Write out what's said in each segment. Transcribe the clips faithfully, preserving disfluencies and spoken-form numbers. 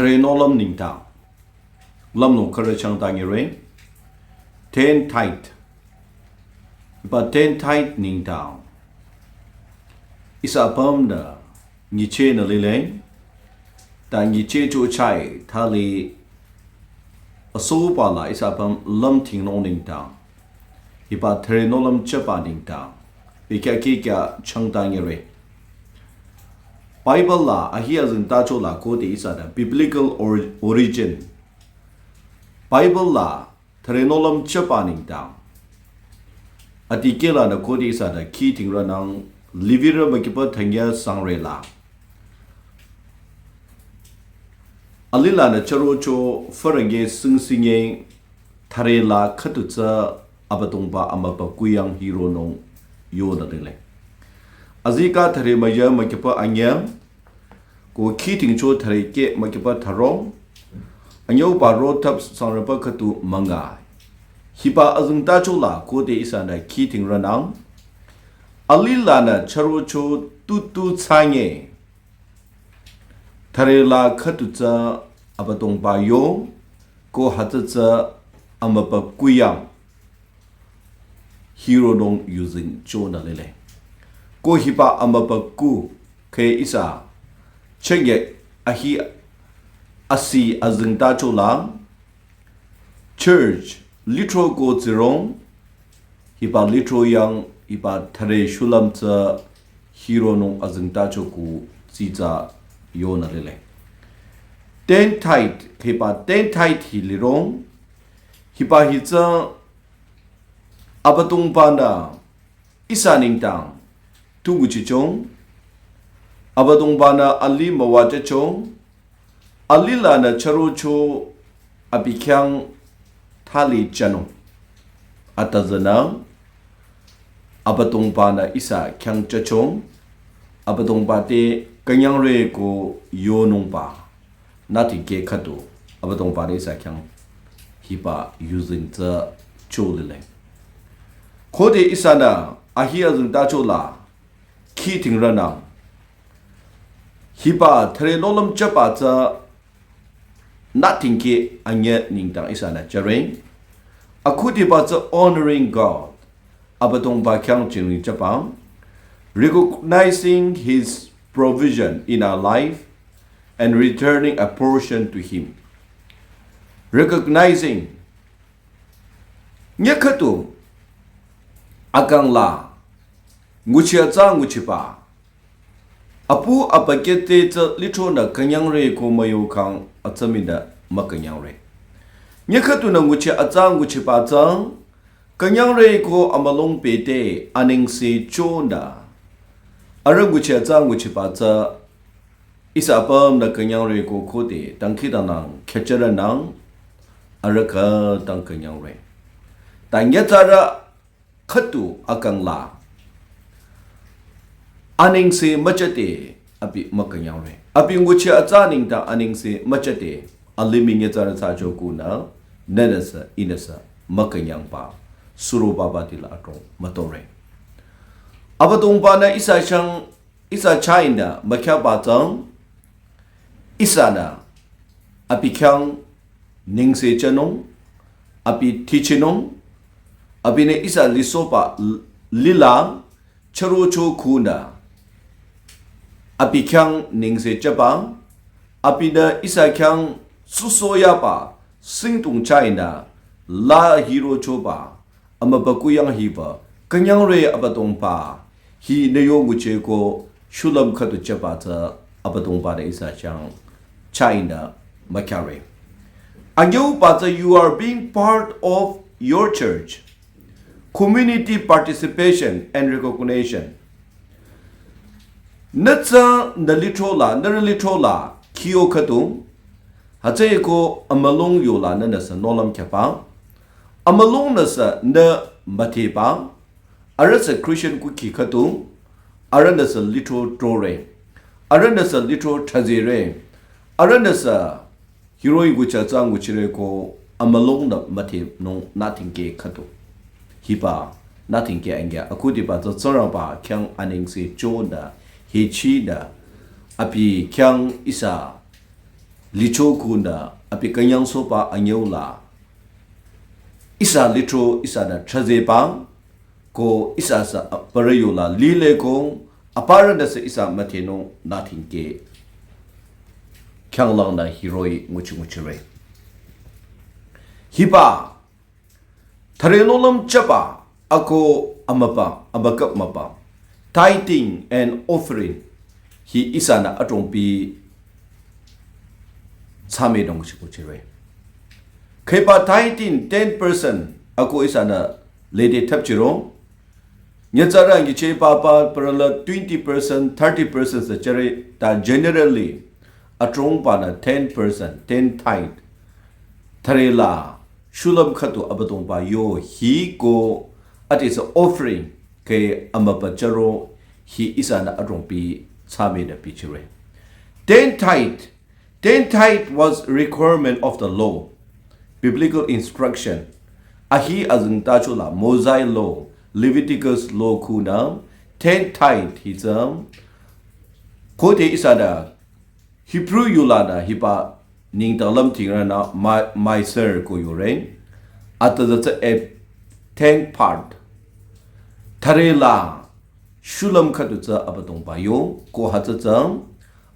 Thüre nohlüm nengdang lümnung khürü changta nyire. Ten tithe. Hiba ten tithe nengdang ihsa apümnü nyichehnü lile. Ta nyichehcho chai thali asoba la ihsa apüm lümdhingnung nengdang, hiba thüre nohlüm chaba nengdang bekhyah kihkhyah changta nyire. Bible la ahi azengtacho la khode ihsa de biblical or-, origin. Bible la thüre nohlüm chaba nengdang adikehlanü khode ihsa de khi dhingrünang, Levirü mükipa thünyü sangre la. Alilanü chürocho fürenge singsinge thüre la khüdu tsü Abüdongba amübükuh yang hironung yonü lile. Azikeh thüre müyü mükipa anyü, ko khi dhingcho thüre keh mükipa thüro, anyüuba rothap sangreba khüdu münga. Hiba azengtacho la khode ihsanü khi dhingrünang, alilanü chürocho tutu thsange thüre la khüdu tsü Abüdongba yo, ko hütsü tsü amübükuh yang hironung yuzeng chonü lile. Ko hiba amübükuh khe ihsa chenge ahi asi azengtacho la church lithro ko tsirong, hiba lithro yang hiba thüre shulüm tsü hironung azengtacho kuh tsitsa yonü lile. Ten tithe, hiba ten tithe hi lirong, hiba hi tsü Abüdongbanü ihsa nengdang tu nguchichong, Abüdongbanü ali müwajüchong, alilanü chürocho abi khyang thali jünung. Atüzünü Abüdongbanü ihsa khyang jüchong, Abüdongba te künyangre ko yonungba nütingkeh khüdu Abüdongbanü ihsa khyang hiba yuzeng tsü cho lile. Khode ihsanü ahi azengtacho la khi dhingrünang, hiba thüre nohlüm chaba tsü nütingkeh anyü nengdang ihsanü jüre. Akhudiba tsü honoring God, Abüdongba khyang jingring chaba, recognizing his provision in our life and returning a portion to him. Recognizing, nyüh khüdu akang la nguchi atsa nguchiba, apu abakete tsü lithronü künyangre ko müyo khang atsaminü mükünyangre. Nyüh khüdunü nguchi atsa nguchiba tsü künyangre ko amülung bete anengse chonü, arüh nguchi atsa nguchiba tsü ihsa apümnü künyangre ko khode dangkhidangnang khyüchürünang, arüh khütang künyangre. Ta nyitsarü khüdu akang la anengse müchade abi mükünyangre. Abi nguchi atsa nengdang anengse müchade, alimih nyitsarü thsacho kunü nünüsü ihnüsü mükünyangba, suro babati la adrong mütore. Abüdongbanü ihsa khyang, ihsa chahnü mükhyaba tsü ihsanü abi khyang nengse jünung, abi tichinung, abinü ihsa lisohba l-, lila chürocho kunü abi khyang nengse jüba, abinü ihsa khyang susoyaba singdong chahnü la hirochoba amübükuh yang hiba künyangre Abüdongba, hi nü yo nguchi ko shulüm khüdu chaba tsü Abüdongbanü ihsa khyang chahnü mükyare. Anyüuba tsü, you are being part of your church, community participation and recognition. Nü tsü nü lithro la, nührü lithro la kyo khüdu, hütsüeko amülung yola nünüsü nohlüm khyaba, amülungnüsü nü müdheba, arühsü Christian kukhi khüdu, arühnüsü lithro trore, arühnüsü lithro thazire, arühnüsü hiroh-i nguchi atsa nguchire ko amülungnü müdhenung nütingkeh khüdu. Hiba nütingkeh anyüh akhudiba tsü Tsingrangba khyang anengse chonü, hechinü, abi khyang ihsa licho kunü abi künyangsohba anyüu la ihsa lithro ihsanü thrüzehba ko ihsa sü aparü yola lile ko aparünü sü ihsa müdhenung nü thingke khyanglangnü hiroh-i nguchi nguchire. Hiba thüre nohlüm chaba ako amüba, amükap müba, tithing and offering hi ihsanü adrongpi thsamenung nguchi nguchire. Khüiba tithing ten percent ako ihsanü lede thapchiro. Nyitsarü nyicheh papa parü la twenty percent, thirty percent sü jüre, ta generally adrongbanü ten percent, ten tithe, thüre la shulüm khüdu Abüdongba yo hi ko adesü offering kheh amüba jüro hi ihsanü adrongpi thsamenü bichire. Ten tithe, ten tithe was requirement of the law, biblical instruction. Ahi azengtacho la Mosaic law, Leviticus law kunü ten tithe hi tsü khode ihsanü Hebrew yulanü hiba nengdang lümdhingrünü ma-, maaser ko yore. Atüzü tsü a tenth part, thüre la shulüm khüdu tsü Abüdongba yo ko hütsü tsü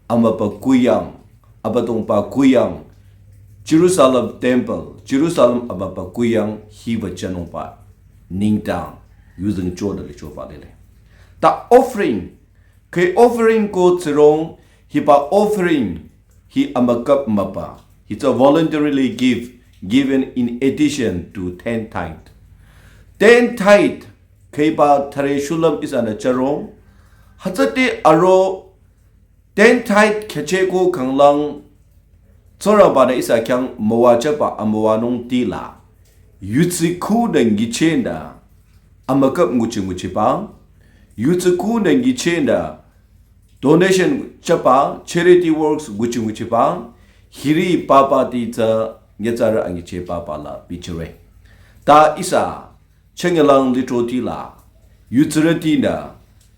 amüba kuyang, Abüdongba kuyang, Jerusalem temple, Jerusalem amüba kuyang hiba jünungba nengdang yuzeng jünü lichoba lile. Ta offering, kheh offering ko tsirong, hiba offering hi amükap müba, hi tsü voluntarily give, given in addition to ten tithe. Ten tithe khüiba thüre shulüm ihsanü jürong, hütsüde aro ten tithe khyacheko khanglang Tsingrangbanü ihsa khyang müwajüba amüwanung tila, yutsi khunü nyichehnü amükap nguchi nguchiba, yutsi khunü nyichehnü donation jüba, charity works nguchi nguchiba, hiri papa ti tsü nyitsarü anyicheh papa la bichire. Ta ihsa chünyelang lithroti la yutsirütinü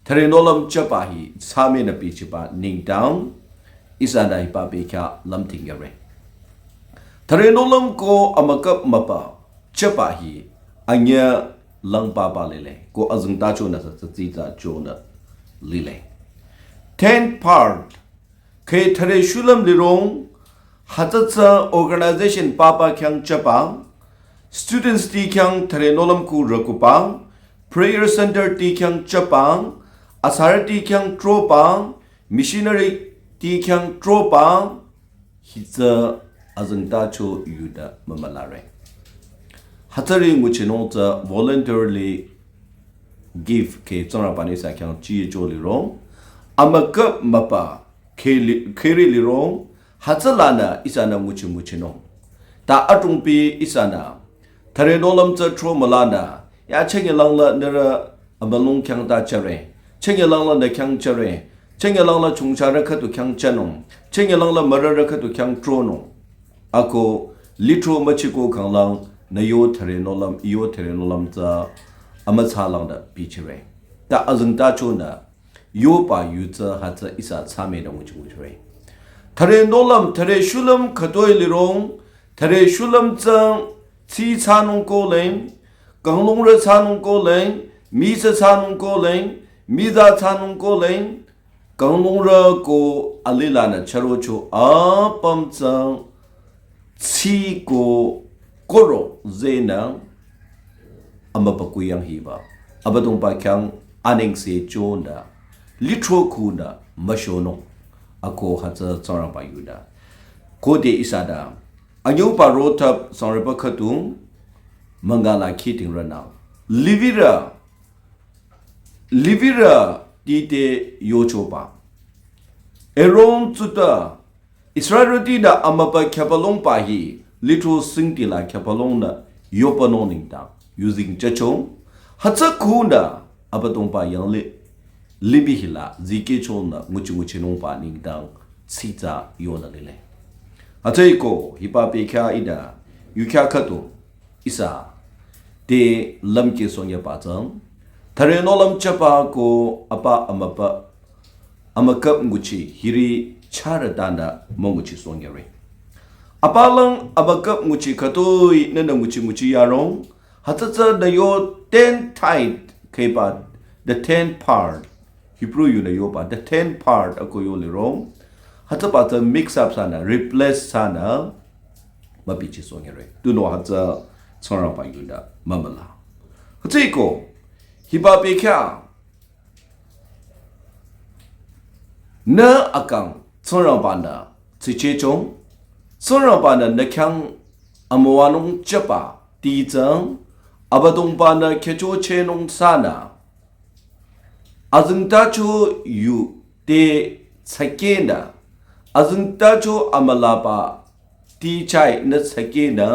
thüre nohlüm jüba hi thsamenü bichiba nengdang ihsanü hiba bekhyah lümdhingyare. Thüre nohlüm ko amükap müba jüba hi anyülang papa lile ko azengtachonü sü tsütsitsa jünü lile. Ten part kheh thüre shulüm lirong, hütsü tsü organization papa khyang jüba, students ti khyang thüre nohlüm ku rükuba, prayer center ti khyang jüba, asarüti khyang throba, missionary ti khyang throba, hi tsü azengtacho yunü mümülare. Hütsüri nguchinung tsü voluntarily give kheh Tsingrangbanü ihsa khyang chiyecho lirong, amükap müba kheh li-, khehri lirong, hütsülanü ihsanü nguchi nguchinung. Ta adrongpi ihsanü thüre nohlüm tsü thro mülanü, ya chünyelang la nührü amülung khyang ta jüre, chünyelang la nü khyang jüre, chünyelang la chongcharü khüdu khyang jünung, chünyelang la mürürü khüdu khyang thronung. Ako lithro müchiko khanglang nü yo thüre nohlüm, iyo thüre nohlüm tsü amütsalangnü bichire. Ta azengtachonü yoba yu tsü hütsü ihsa thsamenü nguchi nguchire. Thüre nohlüm, thüre shulüm khütoi lirong, thüre shulüm tsü tsi thsanung koleng, kanglungrü thsanung koleng, mii tsü thsanung koleng, miza thsanung koleng, kanglungrü ko alilanü chürocho apüm tsü tsi ko koro zehnü amüba kuyang hiba Abüdongba khyang anengse jünü lithro khunü müshonung. Ako hütsü Tsingrangba yunü khode ihsanü anyüuba rothap sangreba khüdu münga la khidingrünü Levirü, Levirü ti te yochoba, Aaron tsutü Israelrütinü amüba khyapalongba hi lithro singti la khyapalongnü yopanung nengdang yuzeng jücho, hütsü khunü Abüdongba yanglih limih hila zikehchonü nguchi nguchinungba nengdang tsitsa yonü lile. Hütsüeko hiba bekhyah ihnü yukhyah khüdu ihsa te lümkeh songyaba tsü, thüre nohlüm jüba ko apa amüba amükap nguchi hiri charütanü münguchisohnyüre. Apalang abakap nguchi khütoi nünü nguchi nguchi yarong. Hütsütsü nü yo ten tithe kheba, the ten part. Hebrew yunü yoba, the ten part ako yo lirong. Hütsüba tsü mix up thsanü, replace thsanü, mübichisohnyüre. Tunüo hütsü Tsingrangba yunü mümüla. Hütsüeko, hiba bekhyah, nü akang Tsingrangba-nü tsichehchong, Tsingrangba-nü nü khyang amüwanung jüba titsang, Abüdongba-nü khyüchochehnung thsanü, azengtacho yu te tsükehnü, azengtacho amülaba tichai nü tsükehnü,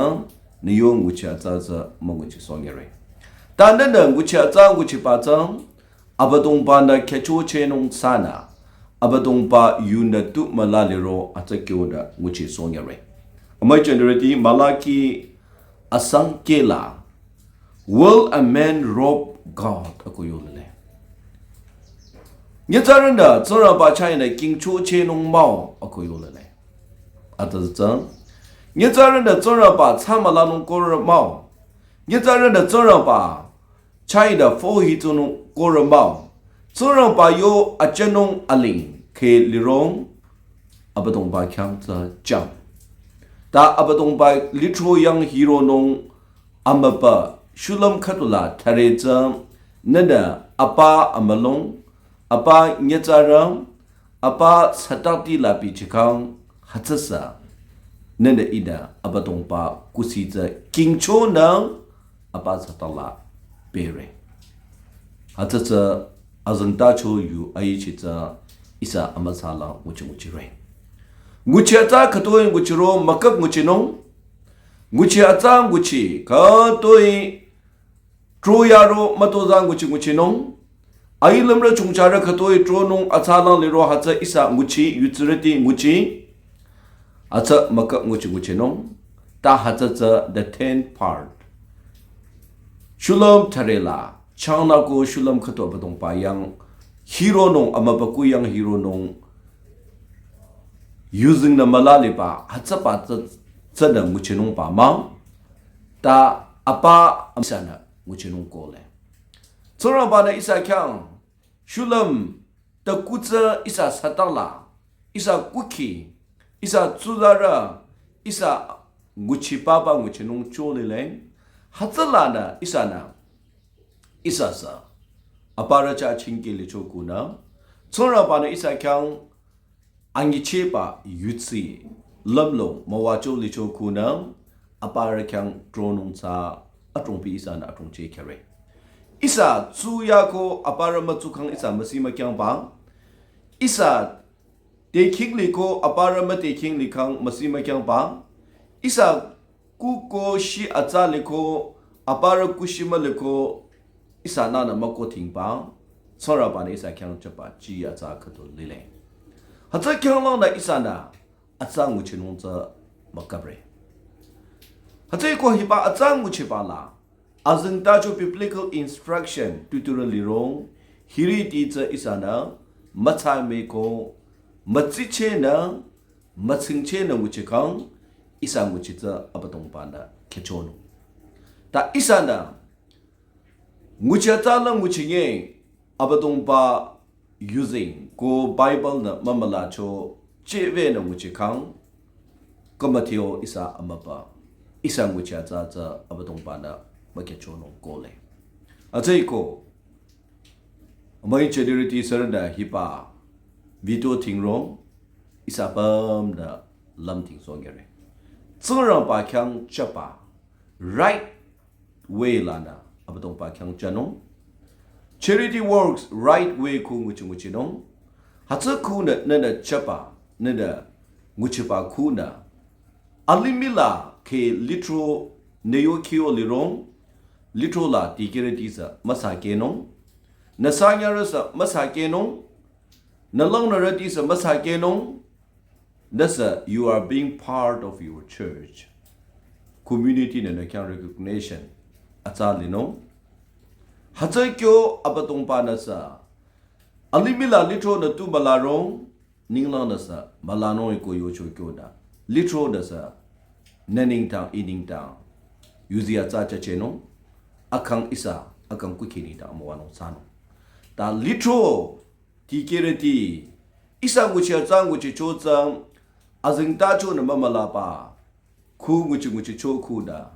nü yo nguchi atsa tsü münguchisohnyüre. Ta nünü nguchi atsa nguchiba tsü, Abüdongba-nü khyüchochehnung thsanü, Abüdongba yunü tu müla liro atsa kyonü nguchisohnyüre. Amüi jünirüti Malaki asang kehla, Will a man rob God? Ako yolile. Nyitsarünü Tsingrangba chainü kingchochehnung mah-o? Ako yolile. Atsa tsü, nyitsarünü Tsingrangba thsamülanung korü mah-o? Nyitsarünü Tsingrangba chainü fohitsunung korü mah-o? Tsingrangba yo ajünung aling khe lirong, Abüdongba khyang tsü jang. Ta Abüdongba lithro yang hironung amüpa shulüm khüdula thare tsü, nünü apa amülung, apa nyitsarü, apa Satan ti la bichikhang, hütsüsa nünü ihnü Abüdongba kusi tsü kingchonü apa Satan la bere. Hütsütsü azengtacho yu aichi tsü ihsa amüsa la nguchi nguchire. Nguchi atsa khütoi nguchiro mükap nguchinung. Nguchi atsa nguchi khütoi tro yaro mütozah nguchi nguchinung. Ailümrü chongcharü khütoi tronung atsalang liro hütsü ihsa nguchi, yutsirüti nguchi. Atsa mükap nguchi nguchinung. Ta hütsütsü the ten part. Shulüm thare la, changnü ko shulüm khüto Abüdongba yang hironung, amüpa ku yang hironung, yuzengnü müla liba, hütsüba tsü, tsünü nguchinungba mah, ta apa ihsanü nguchinung kohle. Tsingrangba-nü ihsa khyang, shulüm ta kutsü ihsa Satan la, ihsa kukhi, ihsa tsuzarü, ihsa nguchibaba nguchinung cholile, hütsülanü ihsanü, ihsa sü, aparü chah chingke licho kunü, Tsingrangba-nü ihsa khyang anyicheba yutsi, lümlong müwacho licho kunü, aparü khyang tronung tsü, adrongpi ihsanü adrongcheh khyare. Ihsa tsuya ko aparü mütsukhang ihsa müsi mükyangba, ihsa tekhing liko aparü mütekhing likhang müsi mükyangba, ihsa kuko shi atsa liko aparü kushi müliko ihsanünü mükothingba, Tsingrangba-nü ihsa khyang jüba ji atsa khüdu lile. Hütsü khyanglangnü ihsanü atsa nguchinung tsü mükapre. Hütsüeko hiba atsa nguchiba la, azengtacho biblical instruction tuturü lirong, hiriti tsü ihsanü mütsa meko, mütsichehnü, mütsingchehnü nguchikhang, ihsa nguchi tsü Abüdongba-nü khyüchonung. Ta ihsanü nguchi atsa la nguchinge, Abüdongba yuzeng ko Bible-nü mümülacho chehvenü nguchikhang, kümüthio ihsa amüpa, ihsa nguchi atsa tsü Abüdongba-nü mükhyüchonung kohle. Hütsüeko, amüi jünirüti sürünü hiba video thingrong, ihsa apümnü lümthing sohnyüre. Tsingrangba khyang jüba, right way lanü Abüdongba khyang jünung. Charity works right way khu nguchi nguchinung. Hütsü khunü nünü jüba, nünü nguchiba khunü, alimih la khe lithro nü yo kyo lirong, lithro la dikehrüti sü müsakehnung. Nü sanyarü sü müsakehnung. Nü langnürüti sü müsakehnung. Nüsü, you are being part of your church. Community-nü nü khyang recognition atsa linung. Hütsü kyo Abüdongba-nü sü, alimih la lithro nü tu mülarong, ninglang nüsü mülanung-i ko yocho kyonü, lithro nüsü nü nengdang, I nengdang, yuzi atsa chachehnung, akhang ihsa, akhang kukhi nengdang amüwanung thsanung. Ta lithro dikehrüti, ihsa nguchi atsa nguchicho tsü, azengtacho nü mümülaba, khu nguchi nguchicho khu da,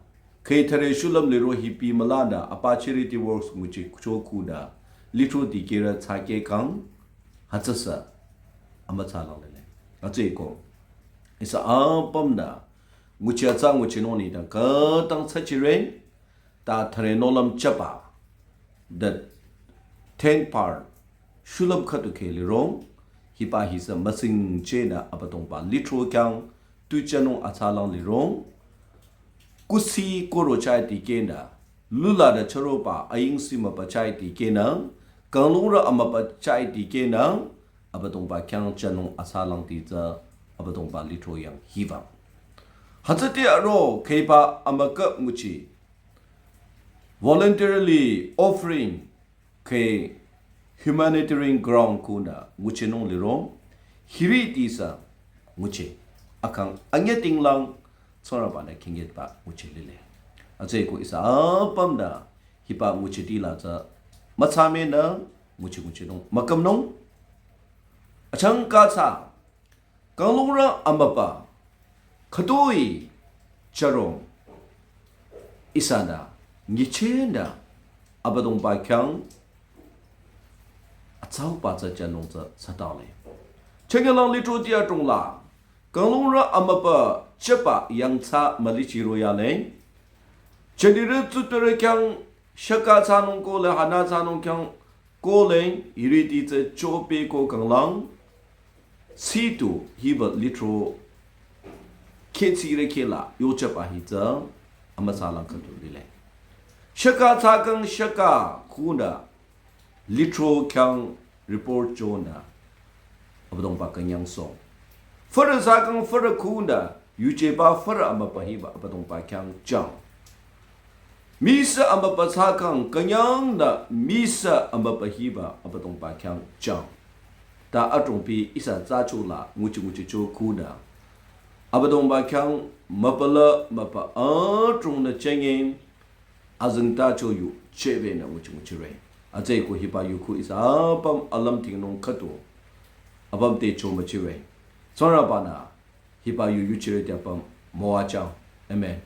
khüi thüre shulüm liro hipi müla da, apa charity works nguchicho khu da, lithro dikehrü thsakeh kang, hütsüsü, amüthsalang lile. Hütsüeko, ihsa apüm da, nguchi atsa nguchinung nengdang khütang thsachire, ta thüre nohlüm chaba, the tenth part, shulüm khüdu khe lirong, hiba hisü müsingchehnü Abüdongba lithro khyang, tu chanung atsalang lirong, kusi koro chai dikehnü, lula da charoba ayingsi müpa chai dikehnü, kanglungrü amüpa chai dikehnü, Abüdongba khyang chanung atsalangti tsü, Abüdongba lithro yang hiba. Hütsüti aro khüiba amükap nguchi, voluntarily offering khüi humanitarian ground khunü nguchinung lirong, hiri tisü nguchi, akhang anyütinglang, Tsingrangba nü khingyetba nguchi lile. Hütsüeko ihsa apüm da, hiba nguchiti la tsü, müthsamenü, nguchi nguchinung, mükümnung, achangka tsü, kanglungrü amüpa, khütoi, charong, ihsanü, nyichehnü, Abüdongba khyang, atsauba tsü chanung tsü thsatale. Chengyalang lithroti adrong la, kanglungrü amüpa chaba yangthsa mülichi royale. Chenirü tsutpürü khyang shaka thsanung kohle hana thsanung khyang kohle hiriti tsü chopeko kanglang. Situ hiba lithro khetsirü khela yochaba hi tsü amüsalang khüdu lile. Shaka thsakang shaka khunü lithro khyang report chonü Abüdongba künyangsoh. Fürü thsakang fürü khunü yujeba fürü amüpa hiba Abüdongba khyang chang. Misü amüpa thsakang künyangnü misü amüpa hiba Abüdongba khyang chang. Ta adrongpi ihsa thsachola nguchi nguchicho khunü Abüdongba khyang müpala müpa adrongnü chengeng azengtacho yu chebenü nguchi nguchire. Hütsüeko hiba yu khu ihsa apüm alümdhingnung khüdu apüm te cho müchire. Tsingrangba nü hiba yu yuchirüti apüm müwajüng. Amen.